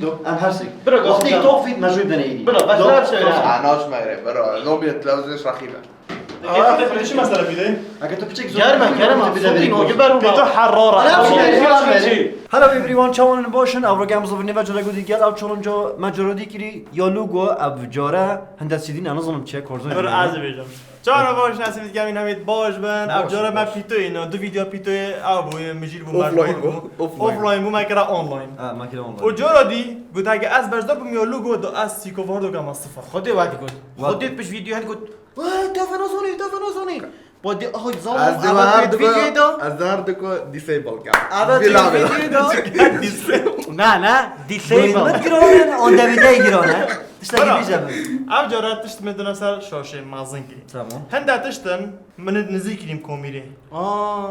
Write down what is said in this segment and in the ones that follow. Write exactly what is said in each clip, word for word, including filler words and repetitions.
Em her sê. Bira, Wextê gazı top fit me jû deneyî. Bira, bes her şey ya. Ha, naç me re, bira. Lobby televizyon şaxî be. Aa, çi mesele bide? Eke tu piçek zor Germe, germe, sotin o, geber. Pêto herrara. Hello everyone, çawan in, baş in? Ev rokê em zovî nêve cara gotî gel ev challenge me cara dî kirî ya logo ev cara hende sîdîn, ez nizanim çi ye, korzon. Bira, ez bêjim. Çawan baş in, ez ümîd dikim hemî baş bin. Ev cara me pîtoyê, no, du video pîtoyê, ew bû, mijîl bû, Offline mecbûr bû. Bû. Offline. Offline bû, me kira online. Ha, me kira online. Û cara dî, got heke ez beşdar bûm ya logo da ez sîko vardo kema sifir. Xwedê we digot. Wa- Xwedê piş video hend got. Wê, te fena zanî, te fena zanî. Ba dê, aha, zan, Ez dê ama her pêt diko, videoyê da. Ez dê her diko disable kem. Ava Bila, tu bila. Videoyê da. Disable. Na, na, disable. Min giran, on devî ne giran, he? Tiştekî Bira. Bîje min. Ev cara tişt me dina ser şaşê mezin kî. Tamam. Hende tiştin, min nizî kirîm komîrê. Aa.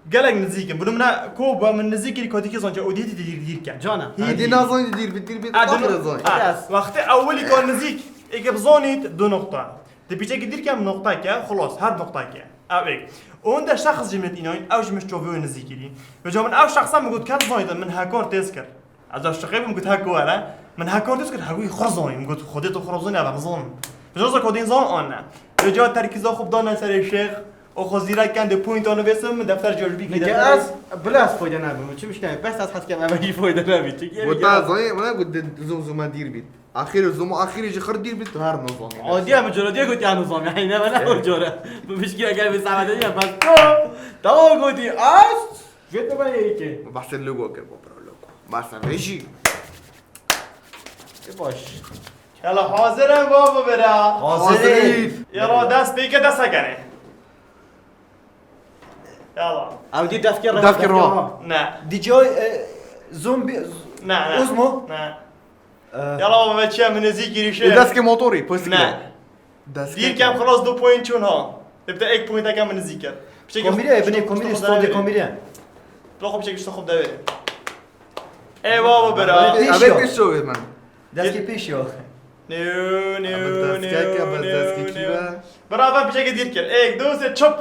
Gelek nizîk in. Bunu min ko ba min nizîk kirî, kodî kî zonce, o dî dî dîr dîr ken. Cana. Hî Hadi dî. Nazon dîr bî, dîr bî, Adın. Aferin zon. Ha, Yes. Wextê ewilî ka nizîk, eke bizonît, du noqta. Di pîçekî dîr kem noqta ke, xlos, her noqta ke. Ev êk. Û hinde şexs jî min înayn, ew jî min çovê wê nizî kirî. Vêca min ew şexsa min got, kes zanît, min hekor têz kir. Ez ev şiqê bûm, got, heko were. Min hekor têz kir, hekû xwe zanî. Min got, Xwedê tu xwe zanî, ev em zon. Vêca za kodên zon an ne. Vêca terkîza xwe bidane serê şêx. O xwe zîrek ken de point anı vesin, min defter cojbî Neke kirî. Ez, bila ez fayda nabim. Çi mişkayê, bes ez hes kem, ev jî fayda nabî. Çi Wota zayê, wena got, zom zoma dîr bît. Axirê, zoma axirê jî xir dîr bît, tu her nizanî. Adiye mi cara diye got ya nizam, yani ne bana o cara. Bu mişkile gel bir zahmet ya, bas. Tamam goti, az. Götme ben ya iki. Bahse logo ke, bu pro logo. Bahse vejî. E baş. Yala hazir e baba bira. Hazir. Hazir. Yala dest pêke dest gene. Yala. Ew dî dest kir. Dest kir. Ne. D J, e, zombi, Ne, ne. Uzmo. Ne. E. Yala baba çiye min nizî girişe. E, dest ke motorî, post Ne. Dest Dîr kem xelas du point çûn ha. Dibde ek point eke min nizî kir. Komîre, binê komîre, standê komîre. Lo xop çek işte xop devê. Ey baba bira. Pêş Eve ya. Pêş şovê min. Destê pêş ya. Neu, neu, Ama destke neu, ke, bes neu, destke neu. Kî ve? Bira, ben bir şey dîr kir. Ek, du, se, çop.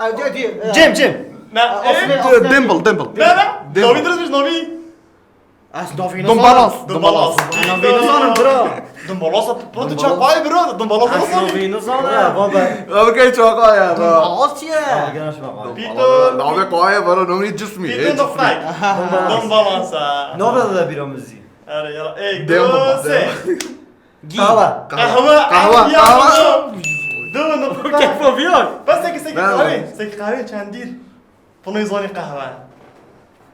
Ew diyor, diyor. Cem, Cem. Ne? Aslında, E? aslında Dimble, dimble. Ne, ne? Dimble. Navî dirist, navî. Ez navî Dumbalas, nizanim. Dumbalas. Dumbalas. Navî nizanim, bira. Dumbalas, bro, tu çapaye, bro. Dumbalas Ez nizanim. Navî nizanim. Baba. Ev key çapaye, bro. Dumbalas ye. Gel aşma bak. Pîto. Navê qaye, bro, navê cismî. Pîto Ey, nokta. Dumbalas. Dumbalas ha. Navê de bira mizî. Erê, yala. Ey, Devam, du, se. devam. Gî. Kahve. Kahve. Kahve, Kahve. Kahve. Kahve. Du nokta. Keyfo biyor. Bas seki seki Ben- kahve. Seki kahve çendir. Pino zanî qehwe.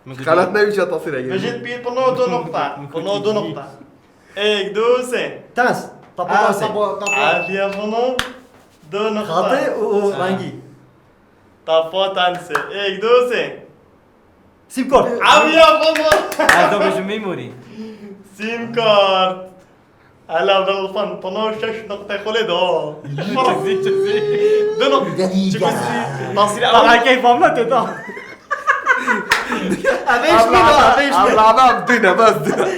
Xelet nebî çiya tasîre gelî. Vejît pî pino du nokta. Pino du nokta. Ek, du, se. Tens. Tapo Ah, tensê. Tapo, tapo. Afiye pino du nokta. Xatê û, û Ha. rengî. Tapo tensê. Ek, du, se. Sim kart. Afiye pino. Ez de bêjim memory. Sim kart. Hela Velfan, pano şeş noktayê xwe lê da. Çizî, çizî. Du nok-, Deliga. Çi kuzî? Nasîr Daha Amin. Keyf amla te da. Ev eş mi da, ev eş mi? Allah'ım, düne, bas düne.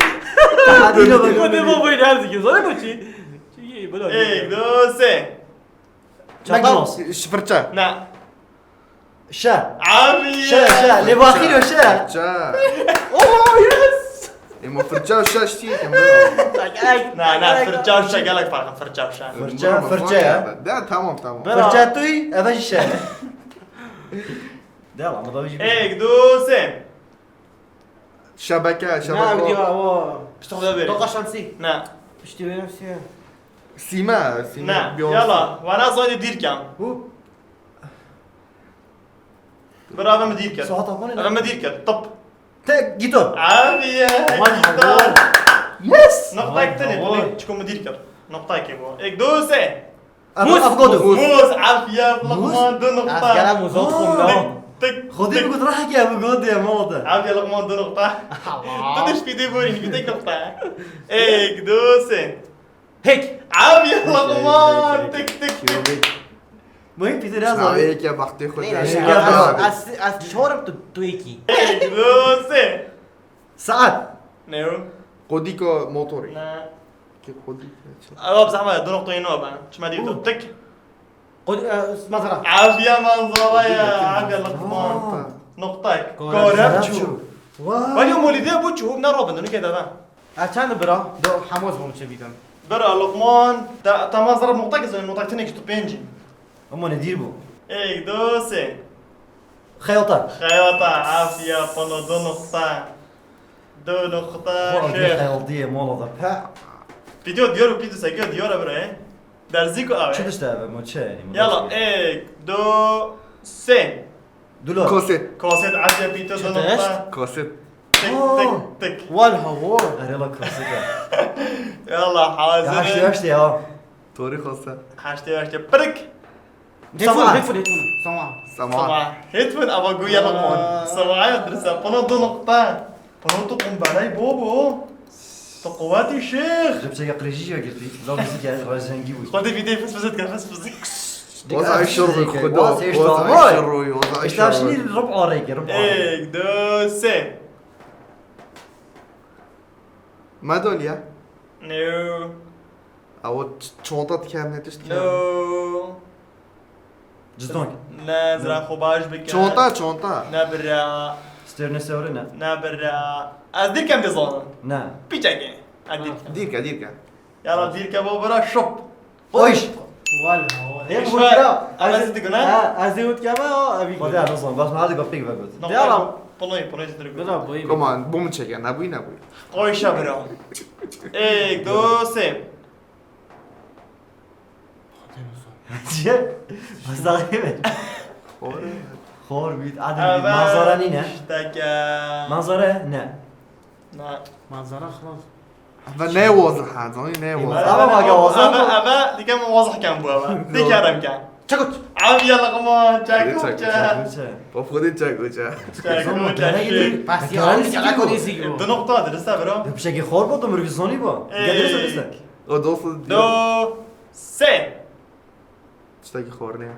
Tahdîle bak. Bu ne bu, bu ne, her zikir. Zor mu çi? Çi, böyle. Ek, du, se. Çatal. McDonald's. Ş-, fırça. Ne. Şe. Abi. Şe, şe. Lê baxîr o şe. Fırça. Oh, yes. Ema fırça şe ştî yekem. Na, na, fırça şe gelek fark, fırça şe. Fırça, Bro, fırça ya. Ya. De, tamam, tamam. Bera. Fırça tu, eve şe. De, ama da bir şey. Ek, du, se. Şebeke, Ne şebeke. Abi diyor o. Pişt xwe verin. Toka şansî. Ne. Piştî verin siye. Sîme, sîme. Ne. Yala, wana zaydı dirkem. Hu. Bira, eve mi dîr kir? Saat Apo ne? Eve mi dîr kir? Tıp. Te gitar. Abi ya, Aman gitar. Allah'ım. Yes. Nokta Aman ekte ne Allah'ım. Bu? Çiko mi dîr kir? Nokta eke bu. Ek, du, se. Muz. Avokado. Muz, afiye, Muz? Lokman, du nokta. Ez gelen muz, oğlum, Aa. Devam. Tık, tık, Xwedî tık. Bi got rehekî ev got ya, mala de. Afiye, Lokman, du nokta. Allah. Tu diş pide bûrî, pide nokta. Ek, du, se. Hek. Abi, Allah'ım, tek, tek, tek. Muhîm pîzê ne Çavê zayê. Yeke baxtê xwe Neyse, de. Yeke ez, baxtê. Ez, ez çor im, tu, tu yekî. Ê, du, sê. Saet. Ne o? Qodîka motorê. Ne. Ke qodîk ne çi? Ewa, bi zehmet, du noktayê nû ben. Çima dî tu? Û. Tek. Qod-, e, manzara. Afiye manzara ya, Qodîka afiye manzara. Lokman. Noktak. Korepçu. Korepçu. Vay. Vay, o molîdê bu çû, ne robin, dönük edebe. Ez çend bira? Do hemos bûm çi bîtim. Bira Luqman, te, te ma zerb noqtek zî, noqtek tenê ki tu pêncî. Ama ne dîr bû. Êk, du, sê. Xeyata. Xeyata, afiya, pano, du noqta. Du noqta, Xo şêx. Xeyaltiyê mala da, pe. Pîtî diyar û pîtî sekiyo diyar e bira, e? Derzî ku ew e. Çi dişte ev e, ma çi yani? Yala, êk, du, sê. Dolar. Kaset. Kaset, afiya, pîtî, du noqta. Kaset. Tik, tik, tik. Wal hawo. Erê la kaset e. Yala, hazir. Heştê heştê ya. Torî xweste. Heştê heştê. Pirik. Headphone, headphone, headphone. Sema. Sema. Sema. Headphone ama goya. Sema. Sema ya dirsa. Pano du noqta. Pano tu qumbalay bobo. Tu quwetî şêx. Ji piçeke qirêjî jî girtî. La muzîk yani rajengî bû. Xwedê vîdeyê fis fis dike, fis fis. Waza şer rûy, Xudo. Waza şer rûy, waza şer rûy. Şinî rib arêke, rib arêke. Êk, du, sê. Madalya. No. Ew ç-, çonta dikem ne tişt dikem. No. Cizdank. Ne, ziran xwe baş bike. Çonta, çonta. Ne bira. Stêrnê sewre ne. Ne bira. Ez dîrkem dizanim. Ne. Piçekê. Ez dîrkem. Dîrke, dîrke. Yala dîrke bo bira şop. Oy. Wala, wala. Hem bu kira. Ez digo ne? Ha, ez ê wit keme, ha, abi. Xwedê ez nizam, bas me hadi gapik ve got. Yala. Poloy, poloy zidri got. Bira boyî. Koma, bu mu çeke, ne bu, ne bu. Qoyşa bira. Êk, du, sê. Çi? Mezahî mi? Xor. Xor bît, adil bît. Manzara nîne. Manzara ne. Na. Manzara xlas. Eve ne wazih ha, zanî ne wazih. Ama bak ya, wazih. Eve, eve, dike min wazih kem bu eve. Dike rem kem. Çekut. Abi ya lakma, çekut, çekut. Of, Xwedê çekut, çekut. Zama, çekut. Pas ya, ya, ya, ya, ya. Du noqta dirist e bira. Ya, pişekî xor bo, tu mirov zanî bo. Ey. Gel, dirist e, dirist e. O dost. Du, sê. Tiştekî xwarinê.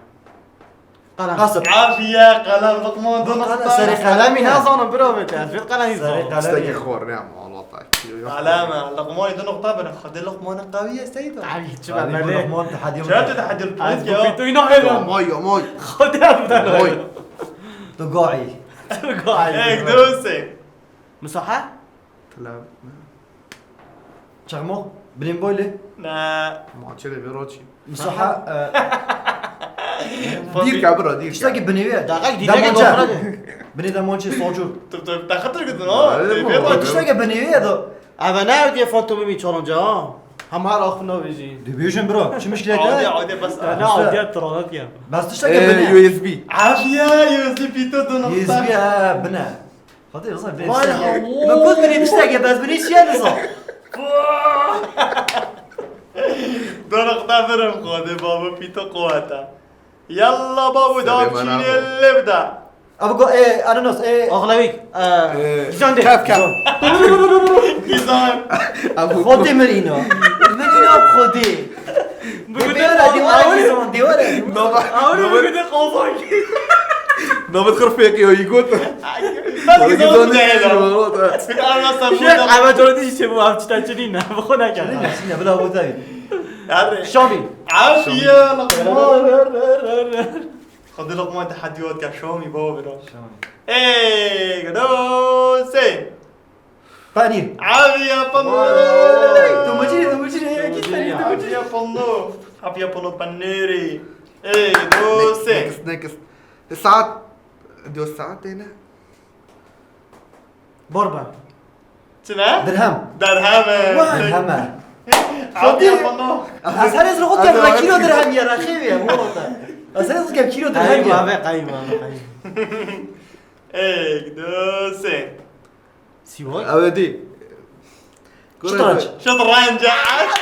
Qelem. Qasir. Afiye, qelem, Luqman, du noqta. Serê qelemî nazanim bira bê te. Ez vê qelemî zanim. Serê qelemî. Tiştekî xwarinê ama, Allah Teala. Qelem e. Luqmanî du noqta bira. Xwedê Luqmanî qewî ye, seyda. Qewî, çi be, belê. Luqman tehedî. Çira tu tehedî? Yamay, yamay. Xwedê ev de. Yamay. Tu gaî. Tu gaî. Êk, du, sê. Musaha? Tila. Çakmak, binên boylê. Ne. Maçê de vê roçî. Misaha, e, dîrke bira, dîrke. Tiştekî binêwî ye. Daxek dîrke. Binê demançê socû. Tu, tu, te xetir gidin, ha? Tiştekî binêwî ye do. Eve ne ew diye fantomî çalanca, ha? Hema her axir navêjî. Dibêjin bira, çi mişkilek e? Ade, ade, bes. Ne, ade, tiranet ya. Bes tiştekî binê. U S B. Afiye, U S B pîto du noqta. U S B, ha, bine. Xwedê, Rizan, vê tiştekê. Vay, min got, min ê tiştekê, bes min ê çiye dizan. Du noqta birim, Xwedê, babo, pîto quwet e. Yalla, babo, da biçînê lê bide. Abi go, e, ananas, e. Oxlewîk. E, gizan de. Kef, kef. Gizan. Xwedê min îna. Min îna Xwedê. Bi dêwara dî, dêwara. Nava, nava. Nava xirfêkê o yî got. Bas ki zor dihêla. Şêx, eve carî jî çêbû, ev tişta çi nîne. Bi xwe neke. Çi nîne, çi nîne, bila bo tevî. Şamî. Afiye, Luqman. Xwedê Luqman tehedî wat ke Şamî, baba bira. Şamî. Êk, du, sê. Panîr. Aviya pano. Vay. Tu micî, tu micî, tu micî. Aviya pano. Aviya pano panêrî. Êk, du, sê. Next, next. Saet. Du saet têne. Borba. Çi ne? Dirhem. Derhem e. Dirhem e. Aviya pano. Ez her ez xwe kem kîlo dirhem ye, rexê ye, wala. Ez her ez xwe kem kîlo dirhem ye. Qayîm abi, qayîm abi, qayîm. Êk, du, sê. Sîway? Ew ê dî. Şitranç. Şitranç, e.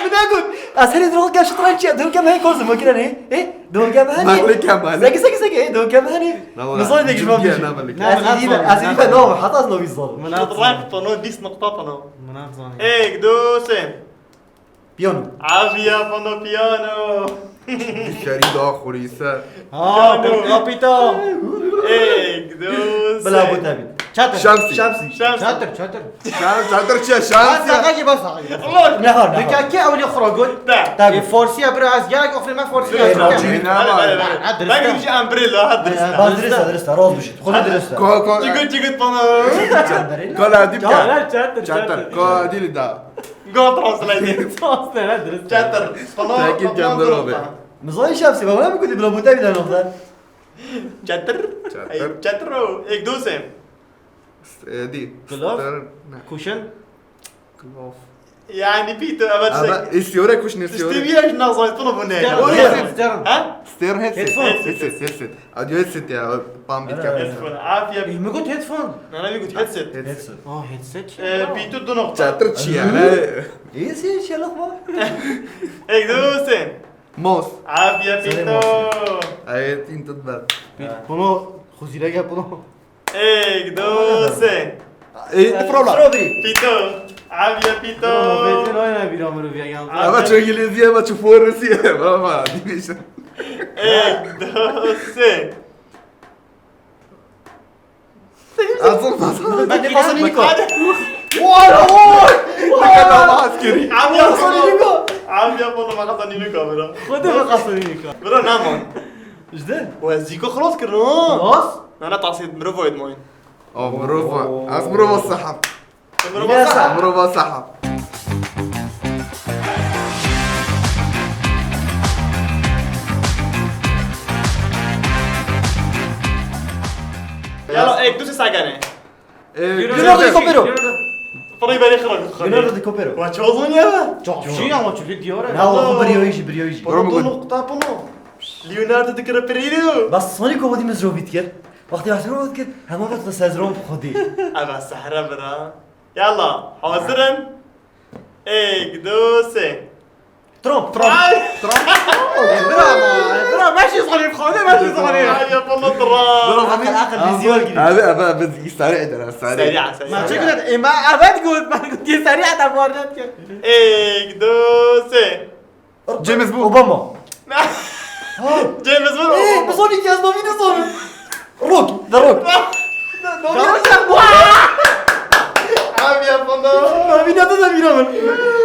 Min negot. Ez herî dirok ke şitranç çi ye? Dirok ke me kozum makinanê. E? Dirok ke me hani. Malike, malike. Seki, seki, seki. E, dirok ke me hani. Nizan de gitmem. Ez dî, ez dî, no, hata ez novî zor. Şitranç, pano, bîst nokta pano. Min nezanî. Êk, du, sê. Piyano. Aviya pano piyano. Serî da xurî ser. Ha, kapita. Êk, du, sê. Bila bu tabi. Çatir. Şemsî. Şemsî. Şemsî. Çatir, çatir. Şem-, çatir çi? Şemsî. Bas, bas, bas. Ne har, ne har. Dikake ew li xura got. Da. Tabi. E, Farsiya bira ez gerek ofre me Farsiya. Bale, bale, bale. Ha, dirist. Ben gidişi umbrella, ha, dirist. Bas, dirist, dirist. Roz bişit. Xwedê dirist. Ko, ko. Çigit, çigit pano. Kala dip. Çatir, çatir, çatir. Ko, dili da. Go translate. Translate, ha, dirist. Çetir. Falan, Tekil falan, kendir falan. Abi. Mizay şapsi, baba mi gudi, bila bute bile nokta. Çetir. Çetir. Ey, çetir o. Ek, du, sê. St-, e, di. Glove? Ster-, ne. Cushion? Glove. Yani, pîto, evet, Ama şey. Istiyor, kuş ne istiyor? Stevie, ez nazayt bunu bu ne? Stern, O ne? Stern, Stern. Ha? Stern headset. Headphone. Headset, headset. Audio headset ya, pam bit Evet. Headphone. Afiye. Ih, mi got headphone? Ne, ne, mi got headset. Headset. Headset. Aa, headset. Ee, pîto du nokta. Çatır çi yani? İyi, şey, şey, laf var. Ek, du, sê. Mouse. Afiye, Seni pîto. Mouse. Evet, internetler. Bunu huzire gel bunu. Ek, du, sê. E, Strawberry. Pîto. Afiye, pîto. Ama çok İngilizce, ama çok Forresi. Bravo, değil mi işte? Ek, du, sê. Hazır mı? Ben de pasını yıka. Vay, vay! Ne kadar askeri. Abi yapma. Abi yapma, makasını yıka, bro. Xwedê makasını yıka. Bro, ne man? Ji de? Û ez zîko xilas kirin, ha? Xilas? Na, na, tasê mirov etmayın. Oh, mirov. Oo. Ez mirov sahab. Mirov sahab. Mirov sahab. Yala, ek, du, sê, sakane. Ee, Leonardo DiCaprio. Fırayı beni kırak. Leonardo DiCaprio. Wa çozun ya. Çok şey ama çünkü diyor. Ne o, bu biriyoji, biriyoji. Bunu nokta bunu. Leonardo DiCaprio. Bas Sonic o, bu dimizrovit gel. Wextê wextê ro dikir, hema wexta sezron bi Xwedê. Eva sehre bira. Yalla, hazir in? Ek, du, sê. Trump. Trump. Ay! Trump. Bira ma, bira, meşî zanî, bi Xwedê meşî zanî. Ay, yapalım Trump. Bira, aqil, aqil, vizyon girî. Abi, abi, abi, sarı eder, sarı. Seri, seri. Ma çekilen, e, ma evet got, ma got, seri eder, vardet ki. Ek, du, sê. James Bond. Obama. Ha. James Bond, Ee, Obama. Bu son iki yazma bir son. Rock, The Rock. Abi yapma. Abi ne de bir ama.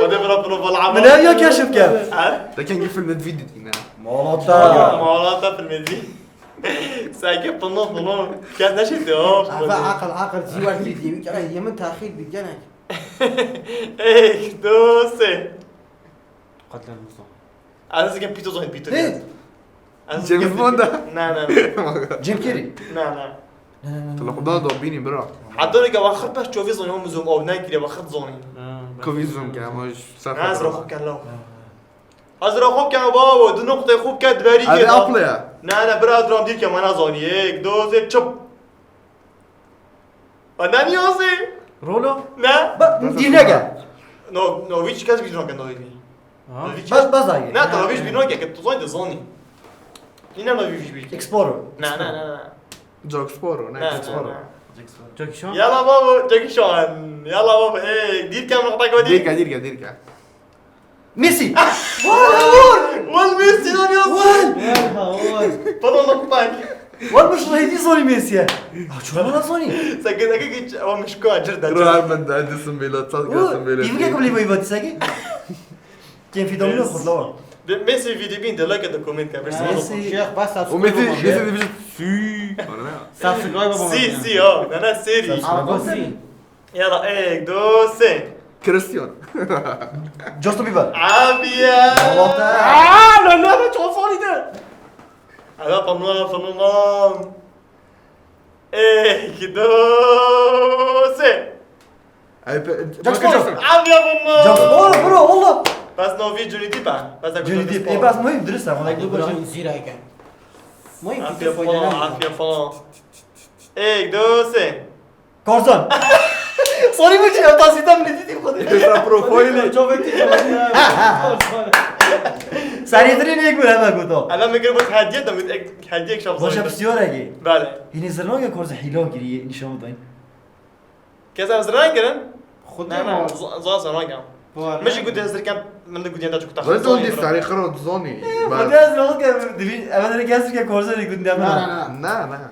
Hadi bırak bunu falan. Ne ya keşif gel. Ha? Te kengî filmê divî dîtîne? Malata. Malata filmê dî. Sanki bunu bunu. Kes ne şey diyor? Abi akıl akıl ziwa girdi. Bir kere yemin tahil bir gene. Ek, du, sê. Qatlan Musa. Ez dikim pîto zonin pîto. Ne? James Bond da. Na, na, na. Jim Carrey. Na, na. Tu li xuda da bînî bira. Heta rêke we xirt bes çovî zonî, hûn zoom out nekiriye, we xirt zonî. Kovî zoom ke, ama ji ser Na, ez xwe rexo ken law. Ez rexo ken babo, du noqtê xwe ke di berî Ev ke ê da. Apple ya. Na, na, bira, ez ram dîr ke, me nazanî. Ek, du, sê, çip. Ananiyozê. Rolo? Ne? Ba, dînege. No, no, hiç kes bir noke no hiç. Ha? No, hiç Bas, kes- bas ayı. Ne, Ha, tamam, hiç ha. Bir noke, ke tu zaydı zoni. Yine no hiç bir. Exporo. Ne, ne, ne, ne. Jack Sparrow, ne? Ne, ne, Jack Sparrow. Ne. Jackie Chan? Yala babo, Jackie Chan. Yala babo, ey, dîr kem nokta kodi. Dîrke, dîrke, dîrke. Messi. Vur, vur. Vur Messi lan ya. Vur. Vur, ha, vur. Bana bak bak. Vur, bu şurayı değil, sorry Messi'ye. Ah, çok bana sorry. Sen gel gel geç ama mişko acır da. Rohan ben de Anderson Bey'le, Tat Anderson Bey'le. Dîvike kum lîvayî vatî seki. Kem fîdamîno xurt la. Messi video bin de like de comment ka. Messi. Şêx bas. O Messi, Messi de bir sü. Subscribe baba. Si, si, ha. Ne, ne, seri. Argo si. Yala, ek, du, sê. Christian. Justin Bieber. Abi ya. Aa, lan ne, ben çok sorry de. Abi, pardon, pardon. Ek, du, sê. Ay, pe-, Jack Michael Sparrow. Jackson. Abi ya, bunlar. Jack Sparrow, bro, oğlum. Bas no vi Johnny Depp ha. Bas da Johnny Depp. E, bas muhim, dürüst ama. Hadi buyurun, zira eken. Muhim, afiye falan, afiye falan. Ek, du, sê. Korsan. Sorry, bu şey, hata sistem ne dedi bu kadar? Mesela profili. Çok bekliyorum. Sarı yedirin ilk bir hemen kutu. Adam bir kere bu hediye de bir ek-, hediye şapsa. Başa psiyor ki. Bale. Yine zırnok ya korsa hilo giriyor, nişan odayın. Kes ev zirnay kirin? Xwedê Ne, ne, ne. Z-, zan zirnay kirin. Min jî gundê zirken, min de gundê da çukta Wê tu dî sarê xiro dizanî. Xwedê ez rol ke divî, eve dirê kes ke korsa dî gundê min. Na, na, na. Na, na.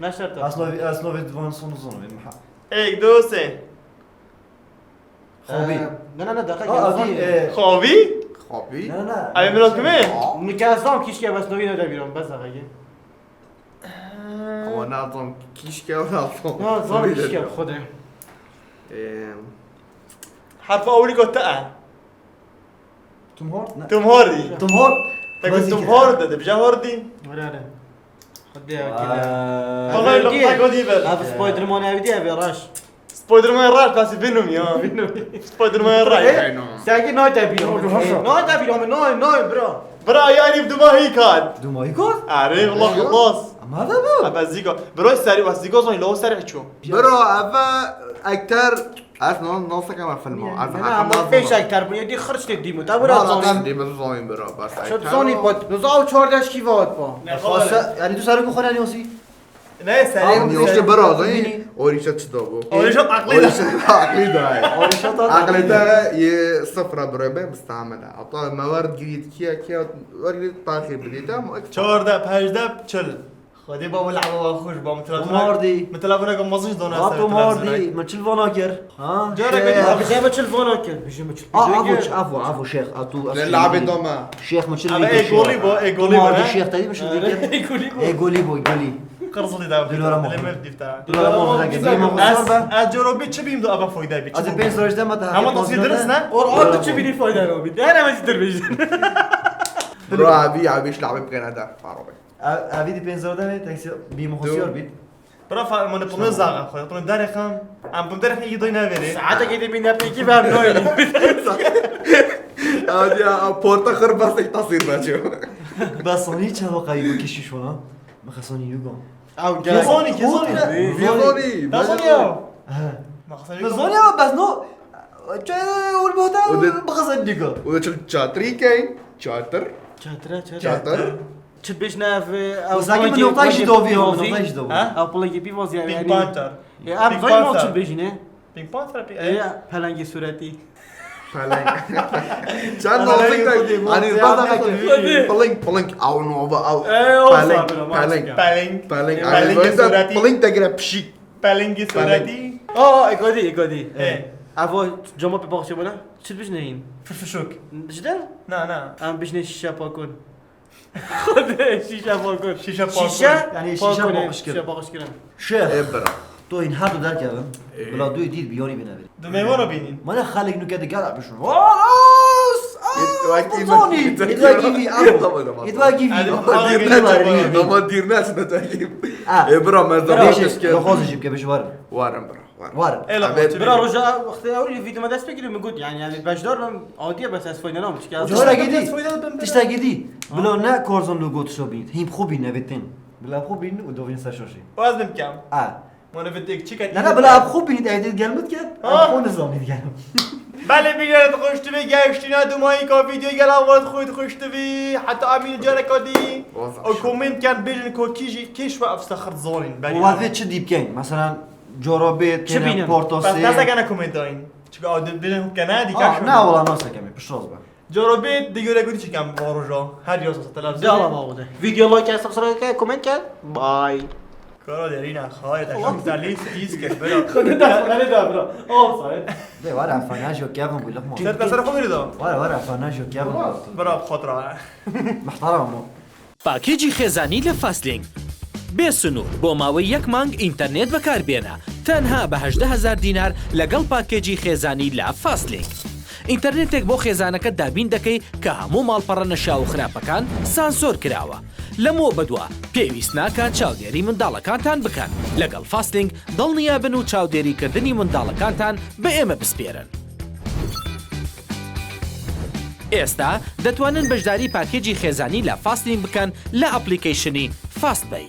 Ne şert e. Ez navê, ez navê divan sonu zonim, vê miha. Êk, du, sê. Xobî. Ee, ne, ne, ne, dakika, Aa, gel, abi, zor. e, Xovî? Ne, ne, ne. Ay, min kimi? Min ke zam kişke bes novî ne de bîrom, bes dakika. Ama ne zam kişke, ne zam. Ne, zam kişke, xode. Ee, Herfa ewilî got te e. Tom Hard? Ne. Tom Hardy. Tom Hard. Te got Tom Hard de, dibije Hardy. Öyle öyle. Hadi ya, Vay. gel. Vallahi Öyle lokma değil. godi ver. Abi Spider-Man evi diye bir rush. Spider-Man Rush, nasıl Venom ya. Venom. Spider-Man Rush. Sen ki night abi, no, night abi, bro. Bra yani duma hikat. Dumahî got? Are, Allah Allah. Ama da bu. Abi Zigo. Bro seri was Zigo zon lo seri çu. Bro, eve ekter. Ez no, no sakama filmo. Ez Ben hakam ama az beş zona. Ekter bu yedi hırç dedi mi? Tabi Bro, razı ben olayım. de ben zon bro. Bas Şu ekter. zoni pot. Rıza o çordaş ki vaat bu. Xwasa, yani tu serok xwe ne yosî? Ne seri? Abi yoksa bro zon. Orişa çi da bu? Orişa aklı da. Orişa aklı da. Orişa da. Aklı da ye sıfıra bro be müstamele. Hatta mevard giriyet kiya kiya var giriyet takip ediyet ama. Çorda, pejde, çil. Xwedê bavê lehve wa xweş ba, min telefona, Tom Hardy. Min telefoneke mezin ji dona Ha, ser Tom televizyonê. Hardy, min çil vana kir. Ha? Cara Şey, beni ha. Abi sen mi çil vana kir? Bizim mi çil. Aa, avo, ç-, avo, avo, Şêx, a tu. Ne labe doma. Şêx, min çil Abi, vana ê kir. golî bu, ê golî Tom bu, Hardy, ha? Şêx, te dî min çil vana kir. Golî bu. Ê golî bu, golî. Qırzılî da. Bilmiyorum ama. Dilê me difta. Bilmiyorum ama. Ez, ez carobê çi bîm do ava foyda bî. Hadi pênc roj deme daha. Ama tasvir dirist ne? Or, or, tu çi bînî fayda robî. Her hemen çi dir bêjin. Bro abi abi iş labe bkene de. Faro be. Ev-, ev dî pênc zor demê, teksî bî min xosiyar bît. Bra fa, mane punu zaga, xo, punu dare xam. Am punu dare xam, iyi doy ne veri. Saate gidip bin depteki ben böyle. Hadi ya, porta xir bas ek tasvir bacı. Bes sonî çawa qayî bu kişî şona? Min xesonî yugo. Av Kezoni, kezoni. Kezoni. Kezoni ya. He. Min zonî ama bes no. Çe ul bota O de- bixizin digo. O da çil çatri key. Çatır. Çatra, çatra. Çatır. Çi bêjne ev, ev O sanki min noktayı ji dovi, min noktayı ji dovi. Ha? Ev pulekî bî vazî yani. Pink Panther. E, em zayma çi bêjine? Pink Panther. Ya, pelengî suretî. Peleng. Çend nazik de. Hani bana ki. Peleng, peleng. Au no, au. E, o Peleng, sabir ama. peleng. Peleng. Peleng. Peleng Hani sureti. peleng de gire pişik. Pelengî sureti. Aa, ekadî, ekadî. E. Evo cama pe baxçe bana. Çi bêjine hin? Fifişok. Jidel? Na, na. Em bêjine şişe pakon. Xwedê şişe pakon. Şişe pakon. Şişe Yani şişe pakon, paqiş kirin. Şişe paqiş kirin. Şêx. E bira. Tu hin her du derkevin. Bila du dîr biyarî bine bî. Du mêvan bînin. Mana xalek nuke de gala bişo. Varas! It waki Zoni. It waki vi. Tamam, tamam. It waki vi. Hadi Ama bakalım dirne geliyor çay. bana. Ama dirne aslında çay. Ha. E bira, mezdan Beş. teşkil. Rohoz jip ke beş var. Varım bira. Varım. Ela Evet. bak. Bira roja wextê ewilî vîdyo me dest pê kiriyo, min got yani, yani beşdar bim, adiye bes ez fayda nam. Çike ez Tişta gidî. Tişta gidî. Bila ne korzon lo got şo bît. Hîm xo bî nebêtin. Bila xo bîn û dovin ser şoşî. O ez bimkem. Ha. Mane vê tek çi ket. Ne ne bila xo bînî de gel mit ket. Ha. Xo nizam bît gel. Belê bînere dixuştivî, gehiştîne dumayî ka vîdyo gel awar dixuy dixuştivî. Heta amîn careka dî. Wazam. O komênt ken bêjin ko kî jî kê şwe ev sexir zonin. O wazê çi dî bikeyn? Mesela corobê Çi bînin? Bes portosê. ne sekene komênt dayın. Çünkü o bêjin kene dî Aa, kaç. ne ola nasıl kemi? Pişroz be. Carobê digore gudi çekem varoja. Her yaz mesela televizyon. De ala bawo de. Video like et, subscribe et, comment et. Bye. Kara derîna xayet. Şamsalî skîz ke bira. Xwedê de, xwedê de bira. Offside. De var efana jo kevin bu lafma. Ser tesere xwe da. Var var efana jo kevin. Bira xatra. Muhtaram o. پاکێجی خێزانی لە فاستلینک. بێ سنوور بۆ ماوەی یەک مانگ ئینتەرنێت بەکاربێنە، تەنها بە هەژدە هەزار دینار لەگەڵ پاکێجی خێزانی لە فاستلینک. ئینتەرنێتێک بۆ خێزانەکەت دابین دەکەی کە هەموو ماڵپەڕە نەشا و خراپەکان سانسۆر کراوە. لەمەوە بەدوا پێویست ناکات چاودێری منداڵەکانتان بکەن. لەگەڵ فاستلینک دڵنیا بن و چاودێریکردنی منداڵەکانتان بە ئێمە بسپێرن. ئێستا دەتوانن بەشداری پاکێجی خێزانی لە فاستلینک بکەن لە ئەپلیکەیشنی فاستبەی.